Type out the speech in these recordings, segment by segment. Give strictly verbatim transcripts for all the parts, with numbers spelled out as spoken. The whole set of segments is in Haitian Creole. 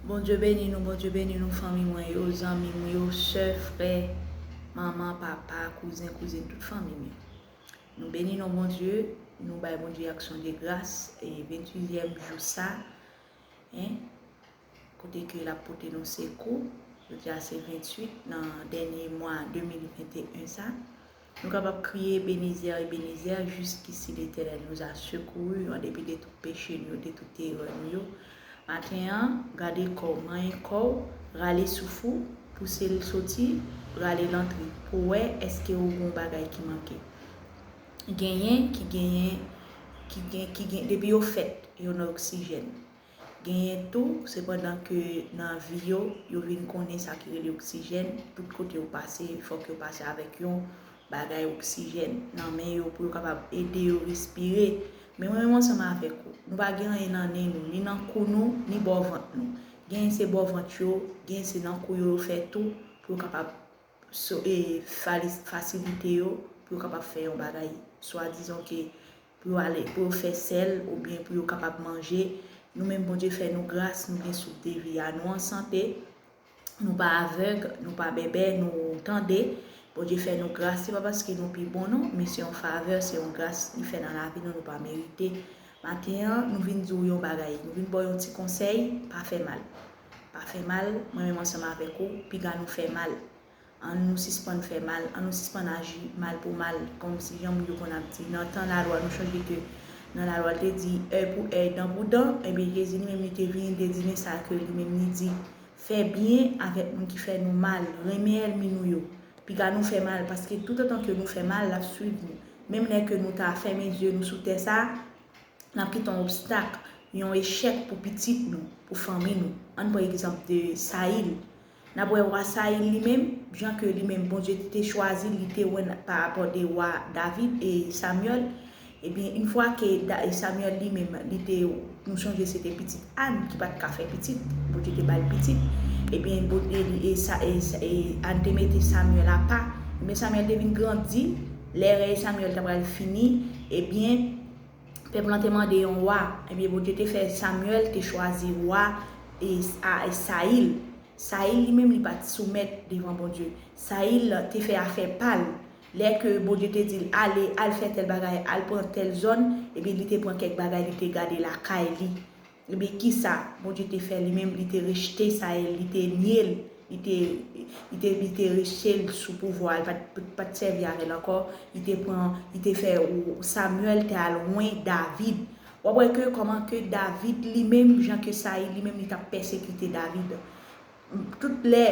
Bondye beni nou, Bondye beni nou, fanmi mwen yo, zanmi m yo, sè, frè, manman, papa, kouzen, kouzin, tout fanmi m yo. Nou beni non Bondye, nou bay Bondye aksyon de gras, e venntuizyèm jou sa, en, kote ke l ap pote nou sekou. Jodi a se venntuit nan dènye mwa de mil venteyen sa. Nou kapab kriye, Ebenezè, Ebenezè, jusqu'ici l'Éternel nous a secourus, an depi de tout peche nou yo, de tout erè nou yo. Maten an, gade kò w, manyen kò w, rale souf ou, pouse l soti, rale l antre, pou w wè èske ou gen yon bagay ki manke. Genyen ki genyen, ki gen, ki gen, depi yo fèt, yo nan oksijèn. Genyen tou, sepandan ke nan vi yo, yo vin konnen sa ki rele oksijèn, tout kote yo pase, fòk yo pase avèk yon bagay oksijèn nan men yo pou yo kapab ede yo respire. Men mwen menm ansanm avèk ou, nou pa gen anyen nan nen nou, ni nan kou nou, ni bò vant nou. Genyen se bò vant yo, genyen se nan kou yo yo fè tou pou yo kapab so, e, fali- fasilite yo pou yo kapab fè yon bagay. Swadizan ke pou yo ale, pou yo fè sèl oubyen pou yo kapab manje. Nou menm, Bondye fè nou gras, nou gen souf de vi a, nou an sante, nou pa avèg, nou pa bèbè, nou tande. Bondye fè nou gras, se pa paske nou pi bon non, men se yon favè, se yon gras li fè nan lavi nou, nou pa merite. Maten an, nou vin di w yon bagay, nou vin ba w yon ti konsèy, pa fè mal. Pa fè mal, mwen menm ansanm avèk ou, piga nou fè mal. Ann nou sispann fè mal, ann nou sispann aji mal pou mal, kòmsi jan moun yo konn ap di. Nan tan lalwa, nou chonje ke nan lalwa, l te di, èy pou èy, dan pou dan. Ebyen, Jezi li menm, li te vini, li te di, men sa ke li menm, li di, fè byen avèk moun ki fè nou mal, renmen ènmi nou yo. Piga nou fè mal, paske toutotan ke nou fè mal, l ap swiv nou. Menm lè ke nou ta fèmen zye nou sou tè sa, n ap kite yon obstak, yon echèk pou pitit nou, pou fanmi nou. Ann pran egzanp de Sayil. N ap wè wa Sayil li menm, jan ke li menm Bondye te chwazi, li te wen pa rapò de wa David e Samyèl. Ebyen, yon fwa ke Da- e Samyèl li menm, li te, nou sonje se te pitit Ann ki pa t ka fè pitit, Bondye te ba l pitit. Ebyen, Bondye li, e sa, e, sa- e Ann te mete Samyèl apa. Ebyen, Samyèl te vin grandi, lè rèy Samyèl ta pral fini, ebyen, pèp lan te mande yon wa. Ebyen, Bondye te fè Samyèl te chwazi wa e, a, e Sayil. Sayil li menm, li pa t soumèt devan Bondye. Sayil te fè afè pa l. Lè ke Bondye te di l, ale, al fè tèl bagay, al pran tèl zòn, ebyen, li te pran kèk bagay, li te gade lakay li. Ebyen, kisa Bondye te fè li menm? Li te rejte Sayil, li te nye l, li te, li te, li te rejte l sou pouvwa, li pa t, pa t sèvi avè l ankò. Li te pran, li te fè Samyèl te al wen David. W ap wè ke kòman ke David li menm, jan ke Sayil li menm, li t ap pèsekite David. Tout lè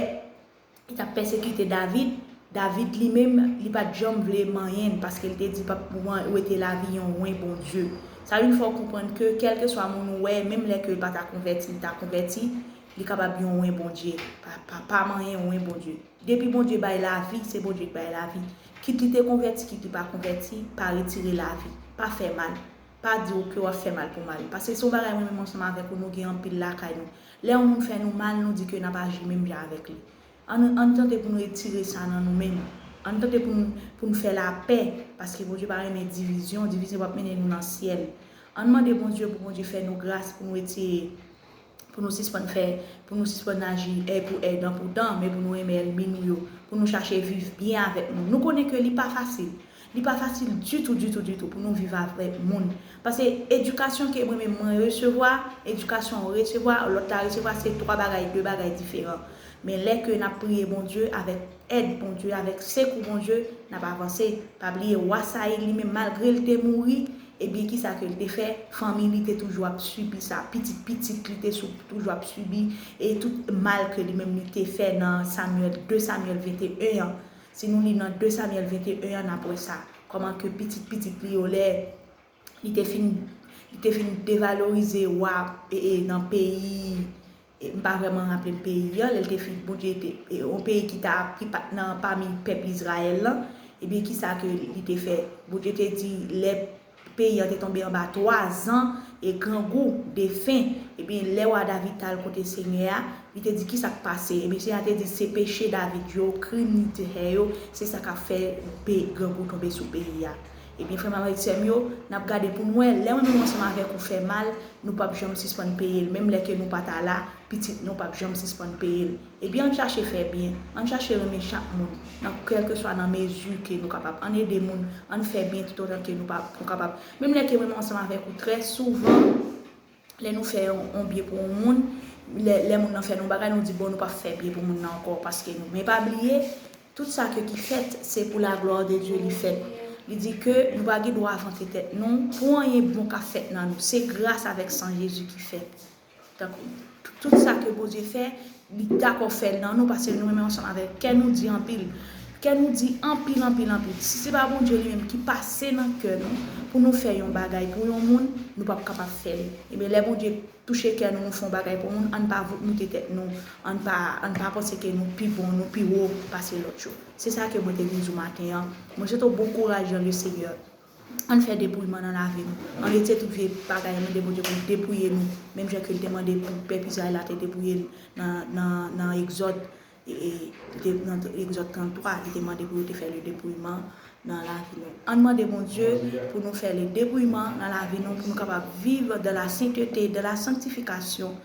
li t ap pèsekite David, David li menm, li pa t janm vle manyen l, paske l te di, p ap wete lavi yon wen Bondye. Sa vin fè w konprann ke kèlkeswa moun ou wè, menm lè ke l pa ta konvèti, li ta konvèti, li kapab yon wen Bondye. Pa, pa, pa manyen yon wen Bondye. Depi Bondye bay lavi, se Bondye ki bay lavi. Kit li te konvèti, kit li pa konvèti, pa retire lavi. Pa fè mal. Pa di w ke w ap fè mal pou mal. Paske se yon bagay mwen menm ansanm avèk ou, nou gen anpil lakay nou. Lè yon moun fè nou mal, nou di ke n ap aji menm jan avèk li. Ann, ann tante pou nou retire sa nan nou menm. Ann tante pou nou, pou nou fè lapè, paske Bondye pa renmen divizyon. Divizyon p ap mennen nou nan syèl. Ann mande Bondye pou Bondye fè nou gras pou nou retire, pou nou sispann fè, pou nou sispann aji èy pou èy, dan pou dan, men pou nou renmen ènmi nou yo, pou nou chache viv byen avèk moun. Nou konnen ke li pa fasil. Li pa fasil ditou, ditou, ditou pou nou viv avèk moun. Paske edikasyon ke mwen menm mwen resevwa, edikasyon w resevwa, lòt la resevwa, se twa bagay, de bagay diferan. Men lè ke n ap priye Bondye, avèk èd Bondye, avèk sekou Bondye, n ap avanse. Pa bliye, wa Sayil li menm, malgre l te mouri, ebyen, kisa ke l te fè? Fanmi li te toujou ap sibi sa. Pitit pitit li te sou, toujou ap sibi. E tout mal ke li menm li te fè nan Samyèl, de Samyèl venteyen an. Si nou li nan de Samyèl venteyen an, n ap wè sa. Kòman ke pitit pitit li yo, lè li te fin, li te fin devalorize wa, e, e, nan peyi, e, m pa vrèman raple m peyi an, lè l te fin, Bondye te, e, yon peyi ki ta, ki pa t nan pami pèp Izrayèl lan, ebyen, kisa ke li te fè? Bondye te di, lè peyi an te tonbe anba twazan e grangou, de fen, ebyen, lè wa David t al kote Senyè a, li te di, kisa k pase? Ebyen, Senyè a te di, se peche David yo, krim li te fè yo, se sa k ap fè pe, grangou tonbe sou peyi a. Ebyen, frè m avèk sè m yo, n ap gade pou n wè, lè mwen menm ansanm avèk ou fè mal, nou p ap janm sispann peye l. Menm lè ke nou pa ta la, pitit nou p ap janm sispann peye l. Ebyen, ann chache fè byen, ann chache renmen chak moun, nan kèlkeswa nan mezi ke nou kapab. Ann ede moun, ann fè byen toutotan ke nou pa, nou kapab. Menm lè ke mwen menm ansanm avèk ou, trè souvan, lè nou fè yon, yon byen pou yon moun, lè, lè moun nan fè nou bagay, nou di, bon, nou p ap fè byen pou moun nan ankò, paske nou. Men pa bliye, tout sa ke ki fèt, se pou la glwa de Dye li fèt. Li di ke nou pa gen dwa vante tèt nou pou anyen bon k ap fèt nan nou. Se gras avèk san Jezi ki fèt. Tankou, tout sa ke Bondye fè, li dakò fè l nan nou, paske nou menm ansanm avèk kè nou di anpil. Kè nou di anpil, anpil, anpil. Si se pa Bondye li menm ki pase nan kè nou pou nou fè yon bagay pou yon moun, nou p ap kapab fè l. Ebyen, lè Bondye touche kè nou, nou fè yon bagay pou moun, ann pa vout moute tèt nou, ann pa, ann pa panse ke nou pi bon, nou pi wo pase lòt yo. Se sa ke mwen te vin di w maten an. Mwen swete w bon kouraj dans le Seigneur. Ann fè depouyeman nan lavi nou. Ann retire tout vye bagay, ann mande Bondye pou l depouye nou. Menm jan ke l te mande pou pèp Izrayèl la te depouye l nan, nan, nan Egzòd, e, e, li te, nan Egzòd tranntwa, li te mande pou yo te fè le depouyeman nan lavi nou. Ann mande Bondye pou nou fè le depouyeman nan lavi nou, pou nou kapab viv dans la sainteté, dans la sanctification,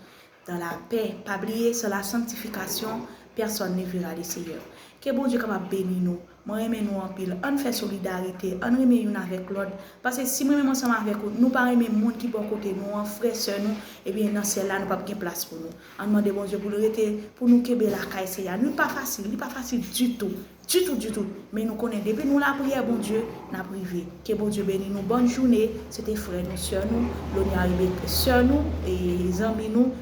dans la paix. Pa bliye, sans la sanctification, personne ne verra le Seigneur. Ke Bondye kapab beni nou. Mwen renmen nou anpil. Ann fè solidarite. Ann renmen youn avèk lòt. Paske si mwen menm ansanm avèk ou, nou pa renmen moun ki bò kote nou an, frè, sè nou, ebyen, nan syèl la, nou p ap gen plas pou nou. Ann mande Bondye pou l rete, pou nou kenbe lakay Seyè a. Nou pa fasil, li pa fasil ditou. Ditou, ditou. Men nou konnen, depi nou lapriyè Bondye, n ap rive. Ke Bondye beni nou. Bòn jounen. Se te frè nou, sè nou, Lonya Rebeka, sè nou, e zanmi nou,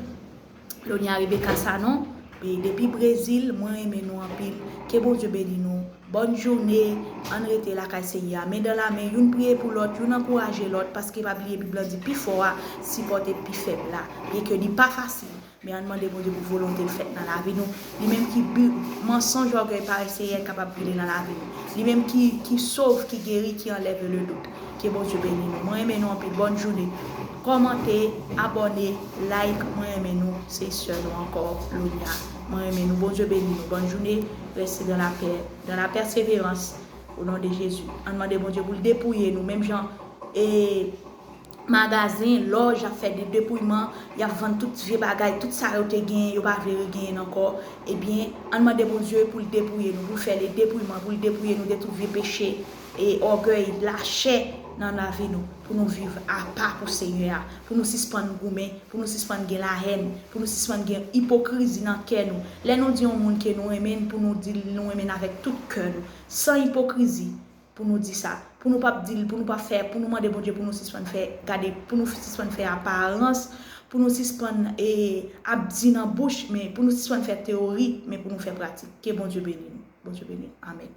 Lonya Rebeka Sanon, e depi Brezil, mwen renmen nou anpil. Ke Bondye beni nou. Bòn jounen, ann rete lakay Seyè a. Men dan la men, youn priye pou lòt, youn ankouraje lòt, paske pa bliye Bib la di pi fò a sipòte pi fèb la. Byenke li pa fasil, men ann mande Bondye pou volonte l fèt nan lavi nou. Li menm ki bi-, mansonj, ògèy, parèy Seyè kapab brile nan lavi nou. Li menm ki, ki sove, ki geri, ki anlève le dout. Ke Bondye beni nou. Mwen renmen nou anpil. Bòn jounen. Kòmante, abòne, like. Mwen renmen nou. Se sè nou ankò, Lonya. Mwen renmen nou. Bondye beni nou. Bòn jounen. Reste dans la paix, dans la persévérance. Au nom de Jésus. Ann mande Bondye pou l depouye nou. Menm jan, e, magazen, lòj ap fè de depouyman, y ap vann tout vye bagay, tout sa yo te genyen, yo pa vle regenyen ankò. Ebyen, ann mande Bondye pou l depouye nou, pou l fè le depouyman, pou l depouye nou de tout vye peche, e ògèy, lachè nan lavi nou, pou nou viv apa pou Senyè a, pou nou sispann goumen, pou nou sispann gen lahèn, pou nou sispann gen ipokrizi nan kè nou. Lè nou di yon moun ke nou renmen l, pou nou di l nou renmen l avèk tout kè nou, san ipokrizi. Pou nou di sa, pou nou p ap di l, pou nou p ap fè, pou nou mande Bondye pou nou sispann fè, gade, pou nou sispann fè aparans, pou nou sispann, e, ap di nan bouch, men pou nou sispann fè teyori, men pou nou fè pratik. Ke Bondye beni nou. Bondye beni nou. Amèn.